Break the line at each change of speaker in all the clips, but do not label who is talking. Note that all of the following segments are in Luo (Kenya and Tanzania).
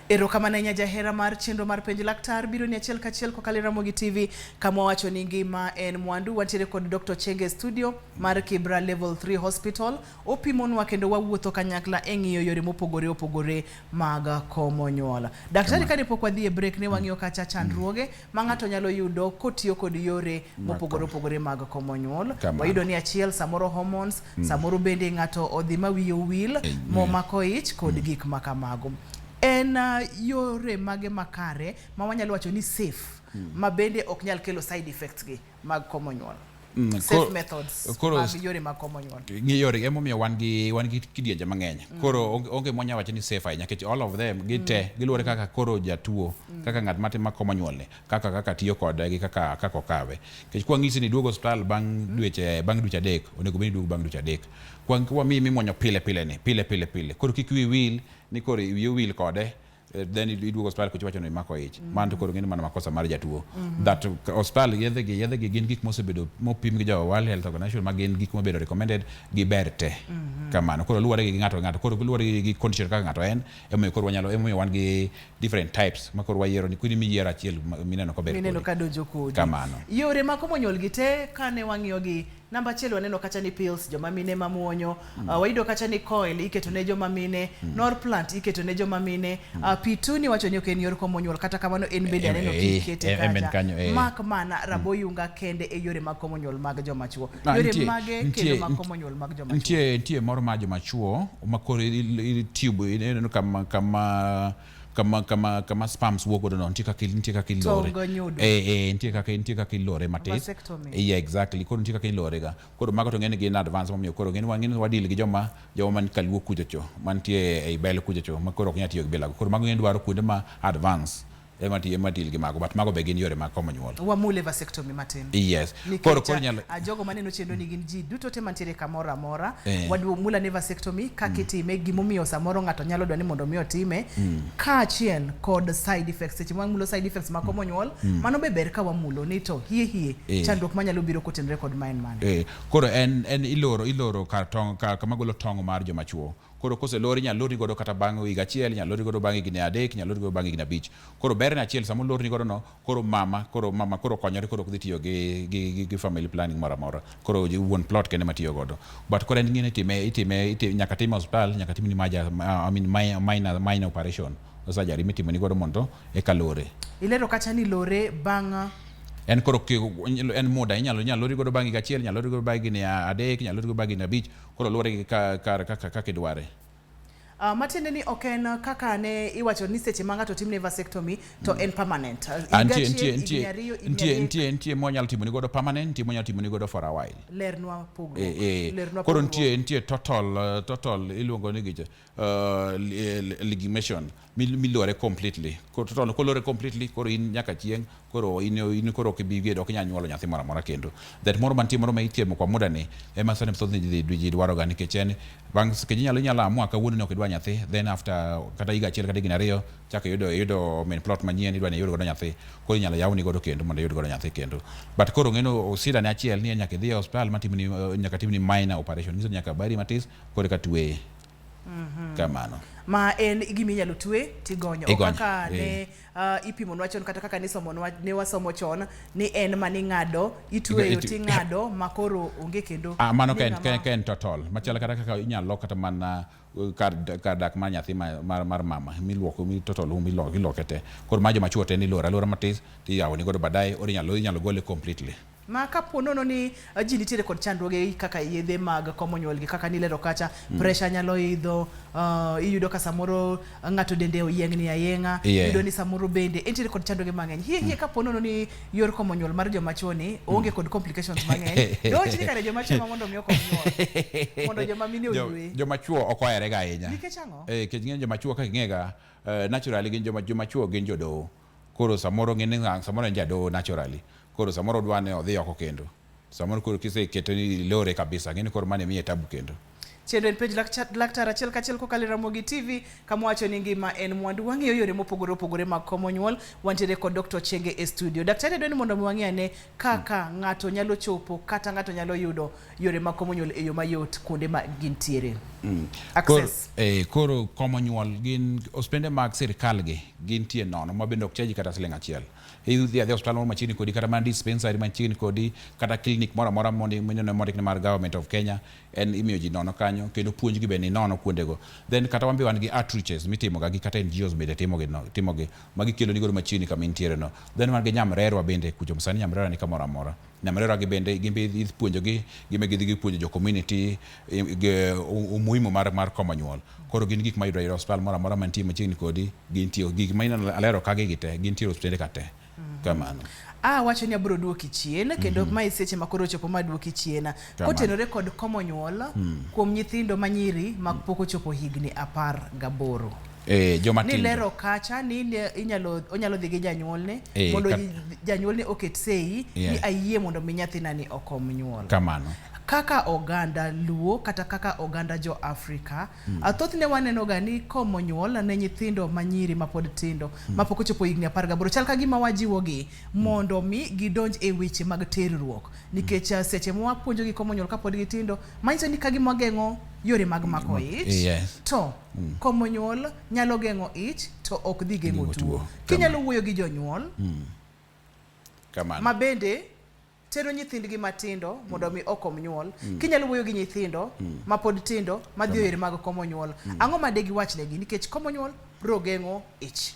Erokamano ahinya jahera mar chenro mar Penj Laktar biro ni achiel kachiel kokalo e Ramogi TV kama wawacho ni ngima en mwandu. Wantiere kod Dr. Chenge e studio mar Kibra Level 3 Hospital. Opimonwa kendo wawuotho kanyakla e ng'iyo yore mopogore opogore mag komo nyuol. Daktari, kane pok wadhi e break ne wang'iyo kacha chandruoge ma ng'ato nyalo yudo kotiyo kod yore mopogore opogore mag komo nyuol. Wayudo ni achiel samoro hormones, samoro bende ng'ato odhi ma wiye owil momako ich kod gik ma kamago. En yore mage makare ma wanyalo wacho ni safe ma bende ok nyal kelo side effects gi mag komo nyuol? Safe methods mag yore mag komo nyuol.
Gi yore emomiyo wan gi kidienje mang'eny. Koro onge mwanya wacho ni safe ahinya nikech all of them gi te giluwore kaka koro jatuo, kaka ng'at matimo komo nyuol ni, kaka tiyo kode gi kaka okawe. Nikech kwang'isi ni duogo osiptal bang' dweche 3, onego bed ni iduogo bang' dweche 3. Kwamiyi mimuonyo pile pile ni pile pile pile. Koro kik wiyi wil ni koro wiyi owil kode, then iduogo osiptal kocha iwacho ni imako ich. Mano to koro ng'eni mano makosa mar jatuo. That osiptal yedhe gi gin gik mosebedo mopim gi jo World Health Organization ma gin gik mobedo recommended gi ber te. Kamano. Koro luwore gi ng'ato ka ng'ato. Koro luwore gi condition kaka ng'ato en, emomiyo koro wanyalo emomiyo wan gi different types ma koro wayiero ni kuni miyiero achiel mineno kober
mineno
kodi.
Ka donjo kodi.
Kamano.
Yore mag komo nyuol gi te kane wang'iyo gi namba achiel, waneno kacha ni pills joma mine mamuonyo, wayudo kacha ni coil iketo ne joma mine, Norplant iketo ne joma mine, P2 ni wacho ni ok en yor komo nyuol, kata kamano en bende aneno kikete
en
kacha
kanyo, eh.
Mak mana raboyunga kende e yore mag komo nyuol mag joma chuo. Yore mage kendo mag komo nyuol mag joma chuo?
Nitie moro mar joma chuo ma koro tube ineno kama sperms wuok godo no, nitie kaka ilore.
Tong nyodo.
Eh, nitie kaka ilore matis.
Vasectomy.
Yeah, exactly. Koro nitie kaka ilore ga. Koro mago to ng'eni gin advance, momiyo koro ng'eni wang'eni wadeal gi joma man kaluo kucho cho mantie ei bel kucho cho ma koro ok nyal tiyo gi bilago. Koro mago ng'eni dwaro kuonde ma advance ema deal gi mago, but mago be gin yore mag komo nyuol.
Wamule vasectomy matin.
Yes.
Nikech
Koro nyalo
jogo maneno chenro ni gin ji duto te mantiere kamoro amora. Wadwa ne vasectomy kaka itime, gimomiyo samoro ng'ato nyalo dwa ni mondo mi otime, kaachiel kod side effects. Seche ma wamulo side effects mag komo nyuol, mano be ber ka wamulo ni to hie hie chandruok manyalo biro kotenore kod ma en mane?
Koro en iloro kar tong' kama golo tong' mar joma chuo. Koro koselor, inyalo lorni godo kata bang' higa achiel, inyalo lorni godo bang' higni 3, inyalo lorni godo bang' higni 5. Koro berne achiel, sama olorni godo no, koro mama koro konyore, koro ok dhi tiyo gi family planning moro amora. Koro wuon plot kende matiyo godo. But koro en ng'eni itime nyaka time osiptal, nyaka timni major, I mean minor operation, surgery mitimo ni godo mondo eka lore.
Ilero kacha ni lore bang'
En koro en muda inyalo lori godo bang' higa achiel, inyalo lori godo bang' higni 3, inyalo lori godo bang' higni 5. Koro luwore gi kaka idware.
Matiende ni ok en kaka ne iwacho ni seche ma ng'ato timne vasectomy to en permanent.
Ah,
Higa
nitie
achiel,
nitie
higni
nitie
2, higni
nitie
3.
Nitie mwanyalo timoni godo permanent, nitie mwanyalo timoni godo for a while.
Lernwa pogruok.
Eh.
Lernwa
Koro
pogruok.
nitie total iluongo ni gicha ligation milore completely. Koro total kolore completely, koro in nyaka chieng', koro in koro ok ibi bedo, ok inyal nyuolo nyathi moro amora kendo. That moro mantie moro ma itimo kwa muda ni ema sani thoth ji dwaro ga, nikech en bang' nikech inyalo amua kawuono ni ok idwa nyathi, then after kata higa achiel kata higni 2 chako iyudo main plot manyien, idwa ni iyud godo nyathi, koro inyalo yawni godo kendo mondo iyud godo nyathi kendo. But koro ng'eno shida ne achiel ni en nyaka idhi e osiptal matimni nyaka timni minor operation, nyiso ni nyaka bari matis koro eka tweye. Kamano.
Ma en gima inyalo twe tigonyo. Ok
Igonyo,
kaka ne ipimonwa chon kata kaka nisomonwa ne wasomo chon ni en maning'ado itweyo ting'ado ma koro onge kendo.
Ah, mano
ni
ka en
ng'ama
ka en total machalo kata kaka inyalo lok kata mana kar dak mar nyathi mar mama miluoko mi total miloko iloke te. Koro ma joma chuo te ni iloro alora matis tiyawo ni godo baadaye, or inyalo gole completely.
Ma kapo nono ni ji nitiere kod chandruoge kaka yedhe mag komo nyuol gi kaka nilero kacha, pressure nyalo idho, iyudo ka samoro ng'ato dende oyiengni ayieng'a, iyudo ni samoro bende entiere kod chandruoge mang'eny hie hie. Kapo nono ni yor komo nyuol mar joma chuo ni oonge kod complications mang'eny, dowach ni kare joma chuo ma mondo mi okom nyuol mondo joma mine oywe.
Joma chuo ok ohere ga ahinya.
Nikech ang'o?
Eh, nikech ng'eny joma chuo kaka ing'e ga, naturally gin joma chuo gin jodoho. Koro samoro ng'e ni samoro en jadoho naturally. Koro samoro odwa ni odhi oko kendo. Samoro koro kisekete ni ilore kabisa, ng'e ni koro mano imiye tabu kendo.
Chenro en Penj Laktar achiel kachiel kokalo e Ramogi TV kama wacho ni ngima en mwandu. Wang'iyo yore mopogore opogore mag komo nyuol. Wantiere kod Dr. Chenge e studio. Daktari, adwa ni mondo mi wang'i ane kaka ng'ato nyalo chopo kata ng'ato nyalo yudo yore mag komo nyuol e yo mayot kuonde ma gintiere.
Koro,
Access.
koro komo nyuol gin osiptende mag sirkal gi gintie nono ma bende ok chaji kata siling achiel. Idhi adhiya osiptal moro machiegni kodi kata mana dispensary machiegni kodi kata clinic moro amora mondi mineno mondik ni mar government of Kenya en imiyo ji nono kanyo kendo puonj gi bende nono kuondego. Then kata wan be wan gi outreaches mitimo ga gi kata NGOs bende timo gi no, timo gi ma gikelo ni godo machiegni kama intiere no. Then wan gi nyamrerwa bende kucho sani nyamrerwa ni kamoro amora. Nyamrerwa gi bende gin be ipuonjo gi gin be gidhi gipuonjo jo community umuhimu mar komo nyuol. Koro gin gik mayudore e osiptal moro amora mantie machiegni kodi gintie gik ma ineno alero kagi gi te gintie e osiptende ka te. Kamano.
A wacho ni abiro duoki chien kendo mae seche ma koro ochopo ma duoki chien. Kotenore kod komo nyuol kuom nyithindo manyiri ma pok ochopo higni 18.
Joma tindo.
Nilero kacha ni inyalo onyalo dhi gi janyuolne mondo janyuolne oket sei ni ayie mondo mi nyathina ni okom nyuol.
Kamano.
Kaka oganda Luo kata kaka oganda jo Afrika, thothne waneno ga ni komo nyuol ne nyithindo manyiri mapod tindo mapok ochopo higni 18 chal ka gima wajiwogi mondo mi gidonj e weche mag terruok nikech seche ma wapuonjogi komo nyuol kapod gitindo manyiso ni ka gima wageng'o yore mag mako ich to komo nyuol nyalo geng'o ich to ok dhi geng'o tuo. Kinyalo wuoyo gi jonyuol ma bende tero nyithindgi matindo mondo mi okom nyuol. Kinyalo wuoyo gi nyithindo mapod tindo madhi e yore mag komo nyuol. Ang'o ma de giwachnegi nikech komo nyuol biro geng'o ich.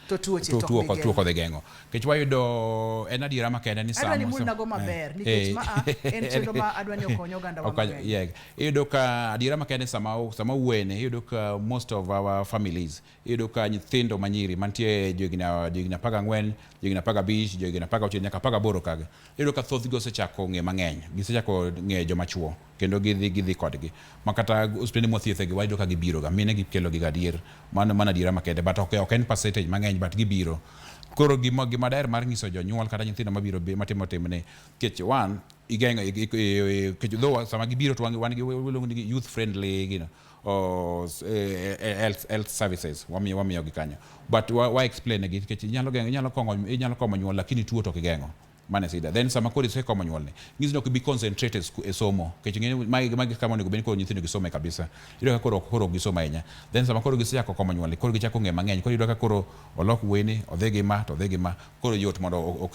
To tuoche to ok bi
tuo
geng'o.
Kodhi geng'o. Nikech wayudo en adiera makende ni
Adwa ni mulnago maber nikech ma en chenro ma adwa ni okony oganda wa mang'eny.
Yeah. Iyudo ka adiera makende sama wuoyeni iyudo ka most of our families iyudo ka nyithindo manyiri mantie johigni 14, johigni 15, johigni 16 nyaka 18 kaga. Iyudo ka thothgi osechako ng'e mang'eny. Gisechako ng'eyo joma chuo kendo gidhi kodgi. Ma kata osiptende mwathiethe gi wayudo ka gibiro ga. Mine gikelo gi ga adier. Mano adiera makende but ok en percentage mang'eny but gibiro. Koro gima daher mar nyiso jonyuol kata nyithindo mabiro matimo timni nikech one igeng'o nikech though sama gibiro to wan gi waluongo ni youth friendly gino health services wamiyo gi kanyo but wa explain negi nikech inyalo geng'o inyalo komo nyuol lakini tuo to ok igeng'o. Mano e sida. Then sama koro isekomo nyuol ni nyisi ni ok ibi concentrate e somo nikech ing'e magi kama onego bed ni koro nyithindo gisome kabisa. Iyudo ka koro ok gisom ahinya. Then sama koro gisechako komo nyuol ni koro gichako ng'e mang'eny koro iyudo ka koro olok wuoyi odhi gi ma to odhi gi ma koro yot mondo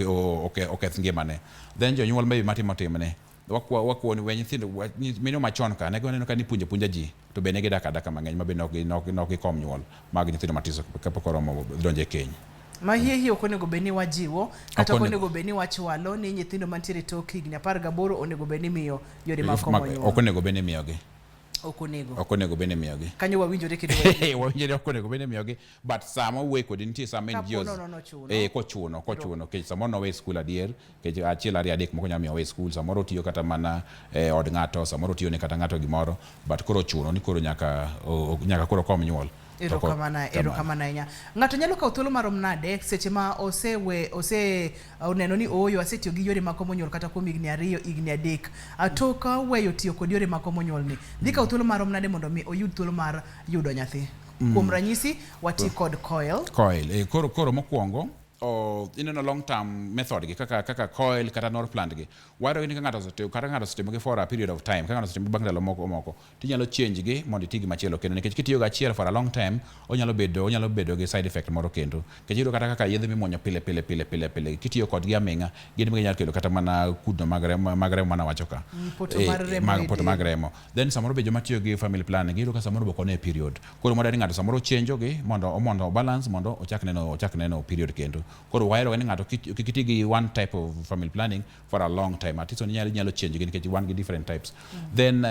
oketh ngimane. Then jonyuol maybe matimo timne wakwa ni we nyithindo mine machon ka ne waneno ka nipuonjo puonja ji to be ne gidak adaka mang'eny ma be ne ok gikom nyuol mag nyithindo matiso kapok oromo donjo e keny.
Ma hie hie ok onego bed ni wajiwo kata ok onego bed ni wachwalo ni nyithindo mantiere tok higni 18 onego bed ni imiyo yore mag komo nyuol.
Ok onego bed ni imiyogi.
Ok onego.
Ok onego bed ni imiyogi.
Kanyo wawinjore kendo
wawinjore ok onego bed ni imiyogi but sama owuoye kodi nitie sama NGOs kochuno nikech samoro nowe skul adier nikech achiel ariyo adek moko nyalo miyo owe skul samoro otiyo kata mana od ng'ato samoro otiyo ne kata ng'ato gimoro but koro ochuno ni koro nyaka koro kom nyuol.
Erokamano ahinya. Ng'ato nyalo kawo thuolo marom nade seche ma osewe ose oneno ni ooyo asetiyo gi yore mag komo nyuol kata kuom higni 2 higni 3 tok weyo tiyo kod yore mag komo nyuol ni dhi kawo thuolo marom nade mondo mi oyud thuolo mar yudo nyathi? Kuom ranyisi wati kod coil.
Coil. Koro mokwongo ineno long term method gi kaka coil kata norplant gi. Wayudo ni ka ng'ato osetimo kata ng'ato osetimo gi for a period of time ka ng'ato osetimo bang' ndalo moko tinyalo change gi mondo iti gi machielo kendo nikech kitiyo gi achiel for a long time onyalo bedo gi side effect moro kendo. Nikech iyudo kata kaka yedhe mimuonyo pile pile pile pile pile kitiyo kodgi aming'a gin ginyalo kelo kata mana kudno mag remo mane awacho ka.
Poto
mag remo. Then samoro be joma tiyo gi family planning iyudo ka samoro be ok one period. Koro mwadwa ni ng'ato samoro change gi mondo balance mondo ochak neno period kendo. Koro wahero ni ng'ato kik iti gi one type of family planning for a long time. At least inyalo change gi nikech wan gi different types. Then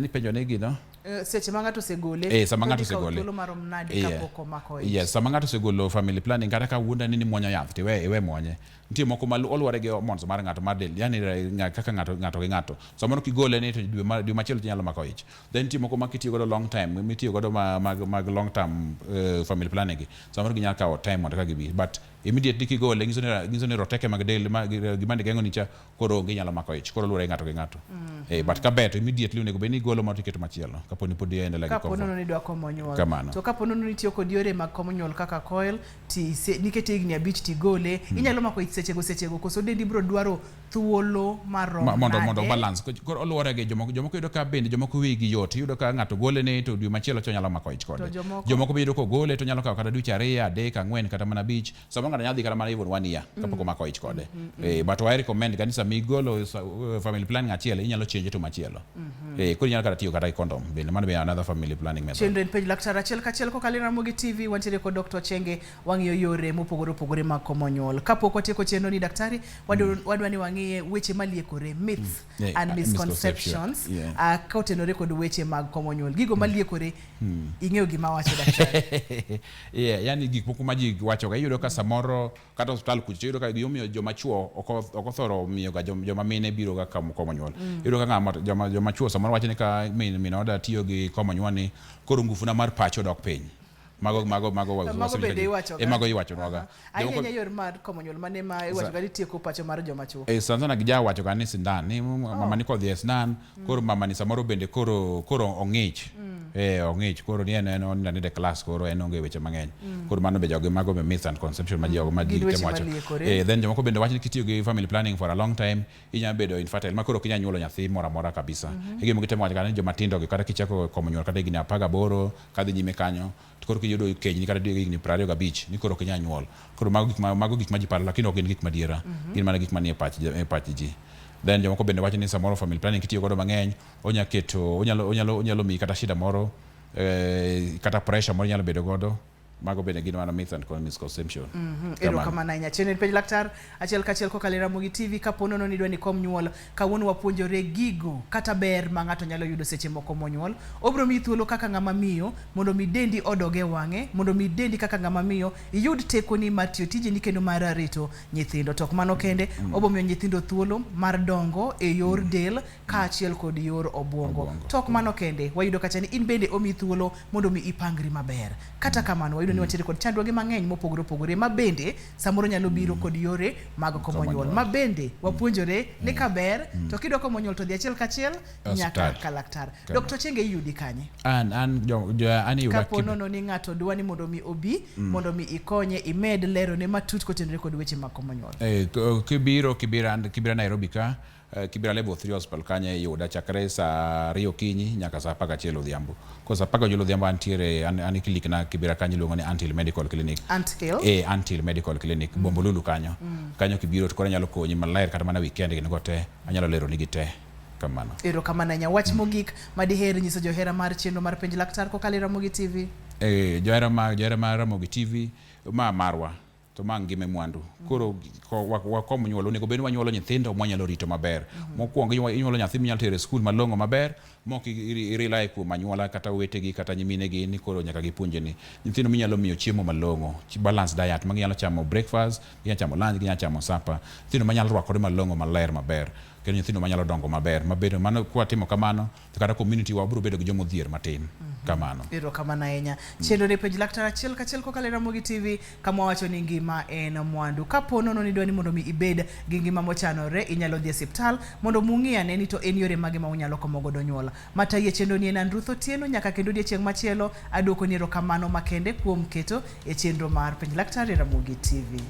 ipenjo ni gino
Seche ma ng'ato osegole,
sama ng'ato osegole
thuolo marom nade kapok omako ich?
Yes, sama ng'ato osegolo family planning kata ka wuonda ni muonyo yath to iwe muonye. Nitie moko ma oluwore gi hormones mar ng'ato mar del, yani kaka ng'ato gi ng'ato. Samoro kigole ni to dwe machielo tinyalo mako ich. Then nitie moko ma kitiyo godo long time, mitiyo godo mag long term family planning gi, samoro ginyalo kawo time mondo ka gibi. But Immediately kigole nyiso ni nyiso ni roteke mag del ma gima ne geng'o ni cha koro onge inyalo mako ich. Koro luwore gi ng'ato gi ng'ato. Eh, but ka ber to immediately onego bed ni igolo moro tiketo machielo kapo ni pod iendelea gi
Kapo
komo.
nono ni idwa komo nyuol.
Kamano.
To kapo nono ni itiyo kod yore mag komo nyuol kaka coil, ti nikete higni abich tigole, inyalo mako ich sechego sechego koso dendi biro dwaro thuolo marom
mondo mondo
nade?
balance. Koro oluwore gi jomoko jomoko yudo ka bende jomoko wigi yot iyudo ka ng'ato gole ne to dwe machielo to nyalo mako ich kode.
To jomoko?
Jomoko be yudo kogole to nyalo kawo kata dweche ariyo, adek, ang'wen kata mana abich. Samoro ng'ato nyalo dhi kata mana even one year kapok omako ich kode. Eh, but wa recommend ga ni sama igolo family planning achiel inyalo change to machielo. Eh, koro inyalo kata tiyo kata gi condom bende mano be another family planning method.
Chenro en Penj Laktar achiel kachiel kokalo e Ramogi TV. Wantiere kod Dr. Chenge wang'iyo yore mopogore opogore mag komo nyuol. Kapok watieko chenro ni daktari, wadwa wadwa ni wang'iye weche maliekore, myths
Yeah,
and misconceptions
misconception, yeah.
Kotenore kod weche mag komo nyuol. Gigo maliekore, ing'eyo gima awacho daktari.
Yeah, yani gik moko ma ji wachoga iyudo ka samoro kata osiptal kucho iyudo ka gimomiyo joma chuo ok ok othoro miyoga joma mine biro ga komo nyuol. Iyudo ka ng'ama joma chuo samoro wacho ni ka min oda tiyo gi komo nyuol ni koro ngufuna mar pacho dok piny. Mago mago mago
Mago
wasewinjo
bende
ka ji-
iwachoga.
Eh, mago iwachonwaga.
Ahinya
Jomoko-
ahinya yor mar komo nyuol mane ma iwachoga ni tieko pacho mar joma chuo.
Eh, sana sana gija wacho ga ni sindan ni mama ni kodhi e sindan koro mama ni samoro bende koro koro ong'ich eh ong'ich koro ni en en onindo aninda e class koro en onge weche mang'eny koro mano be jogi mago be myths and conception ma ji ma ji
Gin weche
temo wacho
maliekore.
eh then jomoko bende wacho ni kitiyo gi family planning for a long time inyalo bedo infertile ma koro ok inyal nyuolo nyathi moro amora kabisa e gima gitemo wacho kata ni joma tindo gi kata kichako komo nyuol kata higni 18 kadhi nyime kanyo to koro kiyudo kenyni kata higni 25 ni koro ok inyal nyuol. Koro mago gik ma mago gik ma ji paro lakini ok gin gik madiera. Gin mana gik manie pach e pach ji. Then jomoko bende wacho ni samoro family planning kitiyo godo mang'eny onya keto onyalo onyalo onyalo miyi kata shida moro eh, kata pressure moro inyalo bedo godo. Mago bende gin mana myths and misconception.
Mm,
Kamano.
Erokamano ahinya. Chien en Penj Laktar achiel kachiel kokalo e Ramogi TV. Kapo nono ni idwa ni ikom nyuol, kawuono wapuonjore gigo kata ber ma ng'ato nyalo yudo seche moko monyuol. Obiro miyi thuolo kaka ng'ama miyo mondo mi dendi odog e wang'e, mondo mi dendi kaka ng'ama miyo iyud tekoni mar tiyo tijeni kendo mar rito nyithindo. To ok mano kende, obiro miyo nyithindo thuolo mar dongo e yor del kaachiel kod yor obwongo.
Obwongo.
To ok mano kende, wayudo kacha ni in bende omiyi thuolo mondo mi ipangri maber. Kata kamano, wayudo ni wantiere kod chandruoge mang'eny mopogore opogore ma bende samoro nyalo biro kod yore mag komo
Komo
nyuol.
nyuol.
Ma bende wapuonjore ni ka ber to kidwa komo nyuol to dhi achiel kachiel nyaka
Osiptal.
ka laktar.
Kamano.
Dr. Chenge iyudi kanye?
An an jo, jo an iyuda
Kapo nono ni ng'ato dwa ni mondo mi obi mondo mi ikonye imed lerone matut kotenore kod weche mag komo nyuol.
Eh, kibiro Kibera Kibera Nairobi ka Kibera Level 3 Hospital kanyo iyuda chakre saa 2 okinyi nyaka saa 11 odhiambo. Koro saa 11 odhiambo antiere an, an e clinic na Kibera kanyo iluongo ni Anthill Medical Clinic.
Anthill?
Eh, Anthill Medical Clinic, Bombolulu kanyo. Kanyo kibiro to koro anyalo konyi maler kata mana weekend gin go te, anyalo leroni gi te. Kamano.
Erokamano ahinya. Wach mogik ma diher nyiso johera mar chenro mar Penj Laktar kokalo e Ramogi TV?
Eh, johera ma johera mar Ramogi TV ma marwa to ma ngima e mwandu. Koro wakom nyuol onego bed ni wanyuolo nyithindo mwanyalo rito maber. Mokwongo inyuolo nyathi minyalo tero e skul malong'o maber mok i rely kuom anyuola kata owetegi kata nyiminegi ni koro nyaka gipuonjeni. Nyithindo minyalo miyo chiemo malong'o, balanced diet ma ginyalo chamo breakfast, ginyalo chamo lunch, ginyalo chamo supper. Nyithindo manyalo rwakore malong'o maler maber kendo nyithindo manyalo dongo maber mabedo mano kwatimo kamano to kata community wa biro bedo gi joma odhier matin. Kamano.
Erokamano ahinya. Chenro ni Penj Laktar achiel kachiel kokalo e Ramogi TV kama wawacho ni ngima en mwandu. Kapo nono ni idwa ni mondo mi ibed gi ngima mochanore, inyalo dhi e osiptal mondo mung'i ane ni to en yore mage ma unyalo komo godo nyuol. Matayi e chenro ni en an Ruth Otieno, nyaka kendo odiechieng' machielo aduokoni erokamano makende kuom keto e chenro mar Penj Laktar e Ramogi TV.